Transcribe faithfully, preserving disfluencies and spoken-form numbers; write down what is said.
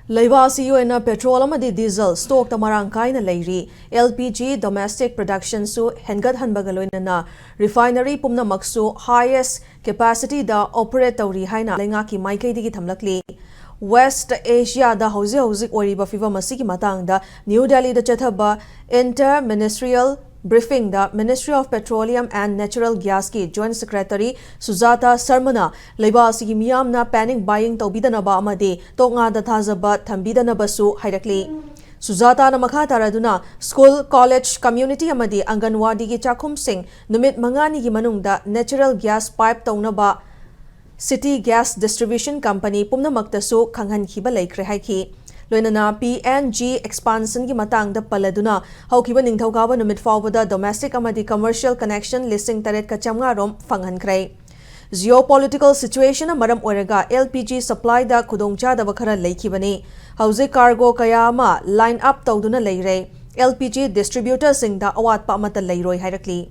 ꯂꯩꯕꯥꯛ ꯑꯁꯤꯒꯤ ꯑꯣꯏꯅ petrol ꯑꯃꯗꯤ diesel stockꯇ ꯃꯔꯥꯡ ꯀꯥꯏꯅ ꯂꯩꯔꯤ꯫ L P G domestic productionꯁꯨ ꯍꯦꯟꯒꯠꯍꯟꯕꯒ ꯂꯣꯏꯅꯅ refinery ꯄꯨꯝꯅꯃꯛꯁꯨ highest capacityꯗ operate ꯇꯧꯔꯤ ꯍꯥꯏꯅ ꯂꯩꯉꯥꯛꯀꯤ ꯃꯥꯏꯀꯩꯗꯒꯤ ꯊꯝꯂꯛꯂꯤ꯫ West Asiaꯗ ꯍꯧꯖꯤꯛ ꯍꯧꯖꯤꯛ ꯑꯣꯏꯔꯤꯕ ꯐꯤꯚꯝ ꯑꯁꯤꯒꯤ ꯃꯇꯥꯡꯗ New Delhiꯗ ꯆꯠꯊꯕ Inter Ministerial Briefingꯗ Ministry of Petroleum and Natural Gasꯀꯤ Joint Secretary ꯁꯨꯖꯥꯇꯥ ꯁꯔꯃꯅ ꯂꯩꯕꯥꯛ ꯑꯁꯤꯒꯤ ꯃꯤꯌꯥꯝꯅ panic buying ꯇꯧꯕꯤꯗꯅꯕ ꯑꯃꯗꯤ ꯇꯣꯛꯉꯥꯗ ꯊꯥꯖꯕ ꯊꯝꯕꯤꯗꯅꯕꯁꯨ ꯍꯥꯏꯔꯛꯂꯤ꯫ ꯁꯨꯖꯥꯇꯥꯅ ꯃꯈꯥ ꯇꯥꯔꯗꯨꯅ school, college, community ꯑꯃꯗꯤ ꯑꯪꯒꯟꯋꯥꯗꯤꯒꯤ ꯆꯥꯛꯈꯨꯝꯁꯤꯡ ꯅꯨꯃꯤꯠ ꯃꯉꯥꯅꯤꯒꯤ ꯃꯅꯨꯡꯗ natural gas pipe ꯇꯧꯅꯕ City Gas Distribution Company ꯄꯨꯝꯅꯃꯛꯇꯁꯨ ꯈꯪꯍꯟꯈꯤꯕ ꯂꯩꯈ꯭ꯔꯦ ꯍꯥꯏꯈꯤ꯫ ꯂꯣꯏꯅꯅ P N G expansionꯒꯤ ꯃꯇꯥꯡꯗ ꯄꯜꯂꯗꯨꯅ ꯍꯧꯈꯤꯕ ꯅꯤꯡꯊꯧꯀꯥꯕ ꯅꯨꯃꯤꯠ ꯐꯥꯎꯕꯗ domestic ꯑꯃꯗꯤ commercial connection ꯂꯤꯁꯤꯡ ꯇꯔꯦꯠꯀ ꯆꯥꯝꯃꯉꯥ ꯔꯣꯝ ꯐꯪꯍꯟꯈ꯭ꯔꯦ꯫ Geopolitical situationꯅ ꯃꯔꯝ ꯑꯣꯏꯔꯒ L P G supplyꯗ ꯈꯨꯗꯣꯡꯆꯥꯗꯕ ꯈꯔ ꯂꯩꯈꯤꯕꯅꯤ꯫ ꯍꯧꯖꯤꯛ cargo ꯀꯌꯥ ꯑꯃ line up ꯇꯧꯗꯨꯅ ꯂꯩꯔꯦ꯫ L P G distributorꯁꯤꯡꯗ ꯑꯋꯥꯠꯄ ꯑꯃꯠꯇ ꯂꯩꯔꯣꯏ ꯍꯥꯏꯔꯛꯂꯤ꯫